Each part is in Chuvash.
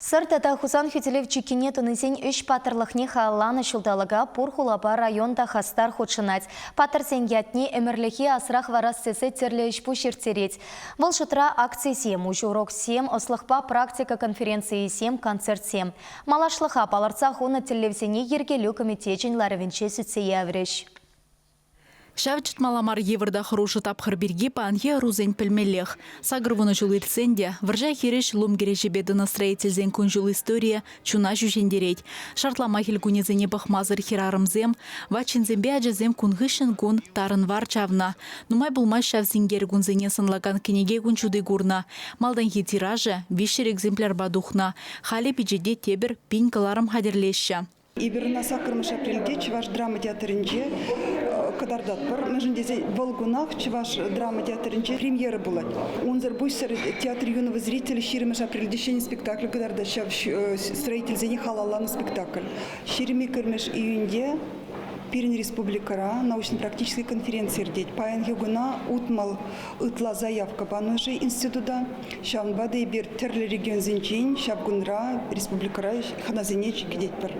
Сӑр тата Хусан хӳтӗлев чиккине тунисен ӗҫ паттӑрлӑхне халалланӑ ҫулталӑка пур хулапа район та хастар хутшӑнать. Паттӑрсен ятне ӗмӗрлӗхе асра хӑварас тесе тӗрлӗ ӗҫ-пуҫ ирттерет. Вӑл шутра акцисем, уҫӑ уроксем, ӑслӑхпа практика конференцийӗсем, концертсем. Малашлӑха палӑртса хунӑ тӗллевсене йӗркелӳ комитечӗн ларӑвӗнче сӳтсе яврӗҫ. Ҫав чӑтмалла мар йывӑр та хӑрушӑ тапхӑр пирки паянхи ӑрусен пӗлмеллех. 80 ҫул иртсен те вӑрҫа хирӗҫ лум кӗреҫепе тӑнӑ строительсен кун-ҫул историйӗ чуна ҫӳҫентерет. Шартлама хӗл кунӗсене пӑхмасӑр хӗрарӑмсем, ват ҫынсемпе ачасем кун хыҫҫӑн кун тарӑн вар чавнӑ. Нумай пулмасть ҫав синкер кунсене сӑнлакан кӗнеке кун ҫути курнӑ. Малтанхи тиражӗ 300 экземплярпа тухнӑ. Халӗ пичете тепӗр пин кӑларӑм хатӗрлеҫҫӗ. Эпир ӑна саккӑрмӗш апрельте Чӑваш драма театрӗнче кӑтартатпӑр. Мӗншӗн тесен вӑл кунах Чӑваш драма театрӗнче премьера пулать. Унсӑр пуҫсӑр театр юного зрителя ҫирӗммӗш апрельте ҫӗнӗ спектакль кӑтартать. Ҫав строительсене халалланӑ спектакль. 22 июньте пирӗн республикӑра научно-практический конференци иртет. Паянхи куна утмӑл ытла заявка панӑ-ши института. Ҫавӑнпа та эпир тӗрлӗ регионсенчен ҫав кунра республикӑра хӑнасене кӗтетпӗр.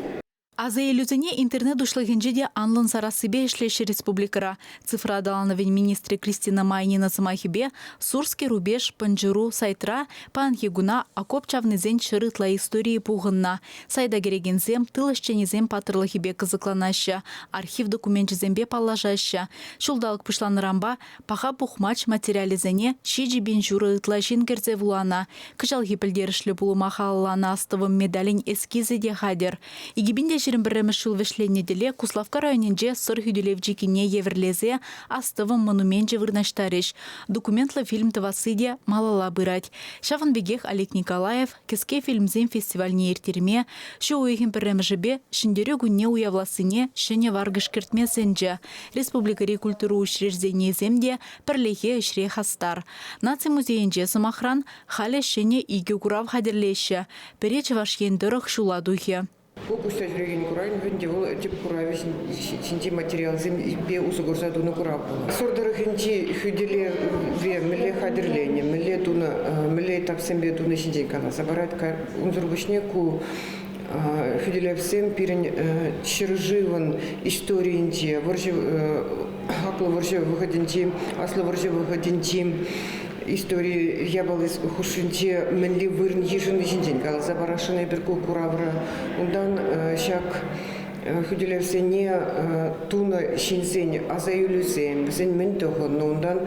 Аса илӳсене интернет уҫлӑхӗнче те анлӑн сарассипе ӗҫлеҫҫӗ республикӑра. Цифра аталанӑвӗн министрӗ Кристина Майнина сӑмахӗпе Сурский рубеж пӑнчӑру сайтра паянхи куна окоп чавнисен ҫӗр ытла историйӗ пухӑннӑ. Сайта кӗрекенсем тыл ӗҫченӗсен паттӑрлӑхӗпе кӑсӑкланаҫҫӗ, архив докуменчӗсемпе паллашаҫҫӗ. Ҫулталӑк пуҫланнӑранпа Паха пухмач материалӗсене 7 пин ҫурӑ ытла ҫын кӗрсе вуланӑ. Кӑҫалхи пӗлтерӗшлӗ пулӑма халалланӑ астӑвӑм медалӗн эскизӗ те хатӗр. 2021 ҫул вӗҫленнӗ тӗле Куславкка районӗнче Сӑр хӳтӗлев чиккине евӗрлесе астӑвӑм монуменчӗ вырнаҫтарӗҫ. Документлӑ фильм тӑвасси те малалла пырать. Ҫавӑн пекех Олег Николаев кӗске фильмсен фестивальне ирттерме, ҫу уйӑхӗн пӗрремӗшӗпе Ҫӗнтерӳ кунне уявлассине ҫӗнӗ варкӑш кӗртме сӗнчӗ. Республикӑри культура учрежденийӗсем те пӗрлехи ӗҫре хастар. Наци музейӗнче, сӑмахран, халӗ ҫӗнӗ икӗ курав хатӗрлеҫҫӗ. Пӗри Чӑваш Ен тӑрӑх ҫула тухӗ. Ку куҫса ҫӳрекен курав ӗнтӗ вӑл тӗп куравӗ ҫинчи материалсемпе усӑ курса тунӑ курав пулнӑ. Сӑр тӑрӑхӗнчи хӳтӗлеве мӗнле хатӗрленӗ, мӗнле тунӑ, мӗнле этапсемпе тунӑ ҫинчен каласа парать. Унсӑр пуҫне ку хӳтӗлевсем пирӗн ҫӗршывӑн историйӗнче, вӑрҫӑ хаклӑ вӑрҫӑ вӑхӑтӗнчи, аслӑ вӑрҫӑ вӑхӑтӗнчи истори япали хушшинче мӗнле вырӑн йышӑнни ҫинчен каласа парасшӑн эпир ку куравра. Унтан ҫак хӳтӗлевсене тунӑ ҫынсен аса илӳсем, вӗсен мӗн тӑхӑннӑ, унтан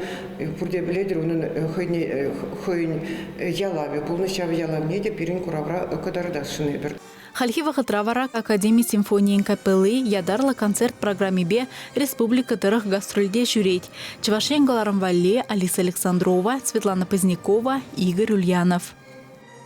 пурте пӗлетӗр, унӑн хӑйне хӑйӗн ялавӗ пулнӑ, ҫав ялавне те пирӗн куравра кӑтартасшӑн эпир. Хальхи вӑхӑтра вара академи симфонийӗн капелли ятарлӑ концерт программипе республика тӑрӑх гастрольте ҫӳрет. Чӑваш Ен кӑларӑм валли Алиса Александрова, Светлана Позднякова, Игорь Ульянов.